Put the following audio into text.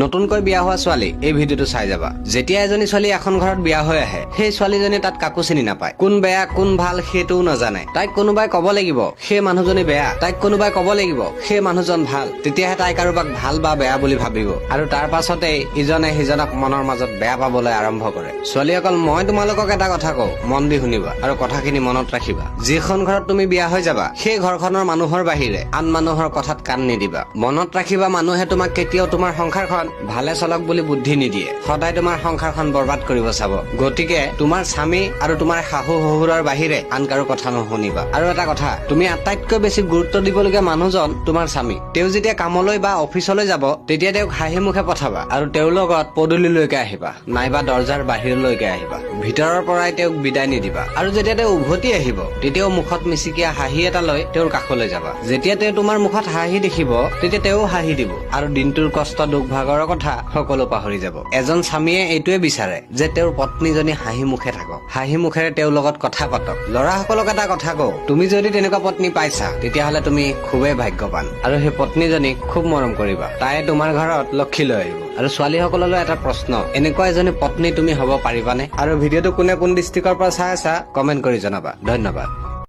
নতুনকৈ বিয়া হোৱা ছোৱালী, এই ভিডিঅ'টো চাই যাবা। যেতিয়া এজনী ছোৱালী এখন ঘৰত বিয়া হৈ আহে, সেই ছোৱালীজনী তাত কাকো চিনি নাপায়। কোন বেয়া, কোন ভাল, সেইটোও নাজানে। তাইক কোনোবাই ক'ব লাগিব সেই মানুহজনী বেয়া, তাইক কোনোবাই ক'ব লাগিব সেই মানুহজন ভাল, তেতিয়াহে তাই কাৰোবাক ভাল বা বেয়া বুলি ভাবিব। আৰু তাৰ পাছতেই ইজনে সিজনক মনৰ মাজত বেয়া পাবলৈ আৰম্ভ কৰে। ছোৱালীসকল, মই তোমালোকক এটা কথা কওঁ, মন দি শুনিবা আৰু কথাখিনি মনত ৰাখিবা। যিখন ঘৰত তুমি বিয়া হৈ যাবা, সেই ঘৰখনৰ মানুহৰ বাহিৰে আন মানুহৰ কথাত কাণ নিদিবা। মনত ৰাখিবা, মানুহে তোমাক কেতিয়াও তোমাৰ সংসাৰখন ভালে চলক বুলি বুদ্ধি নিদিয়ে, সদায় তোমাৰ সংসাৰখন বৰবাদ কৰিব চাব। গতিকে তোমাৰ স্বামী আৰু তোমাৰ শাহু শহুৰৰ বাহিৰে আন কাৰো কথা নুশুনিবা। আৰু এটা কথা, তুমি আটাইতকৈ বেছি গুৰুত্ব দিবলগীয়া মানুহজন তোমাৰ স্বামী। তেওঁ যেতিয়া কামলৈ বা অফিচলৈ যাব, তেতিয়া তেওঁক হাঁহি মুখে পঠাবা আৰু তেওঁৰ লগত পদূলিলৈকে আহিবা, নাইবা দৰ্জাৰ বাহিৰলৈকে আহিবা। ভিতৰৰ পৰাই তেওঁক বিদায় নিদিবা। আৰু যেতিয়া তেওঁ উভতি আহিব, তেতিয়াও মুখত মিচিকীয়া হাঁহি এটা লৈ তেওঁৰ কাষলৈ যাবা। যেতিয়া তেওঁ তোমাৰ মুখত হাঁহি দেখিব, তেতিয়া তেওঁ হাঁহি দিব আৰু দিনটোৰ কষ্ট, দুখ, ভাগৰৰ কথা সকলো পাহৰি যাব। এজন স্বামীয়ে এইটোৱে বিচাৰে যে তেওঁৰ পত্নীজনী হাঁহি মুখে থাকক, হাঁহি মুখেৰে তেওঁৰ লগত কথা পাতক। ল'ৰাসকলক এটা কথা কওঁ, তুমি যদি তেনেকুৱা পত্নী পাইছা, তেতিয়াহ'লে তুমি খুবেই ভাগ্যৱান আৰু সেই পত্নীজনীক খুব মৰম কৰিবা। তাই তোমাৰ ঘৰত লক্ষী লৈ আহিব। আৰু ছোৱালীসকললৈ এটা প্ৰশ্ন, এনেকুৱা এজনী পত্নী তুমি হ'ব পাৰিবানে? আৰু ভিডিঅ'টো কোনে কোন ডিষ্ট্ৰিক্টৰ পৰা চাই আছা, কমেণ্ট কৰি জনাবা। ধন্যবাদ।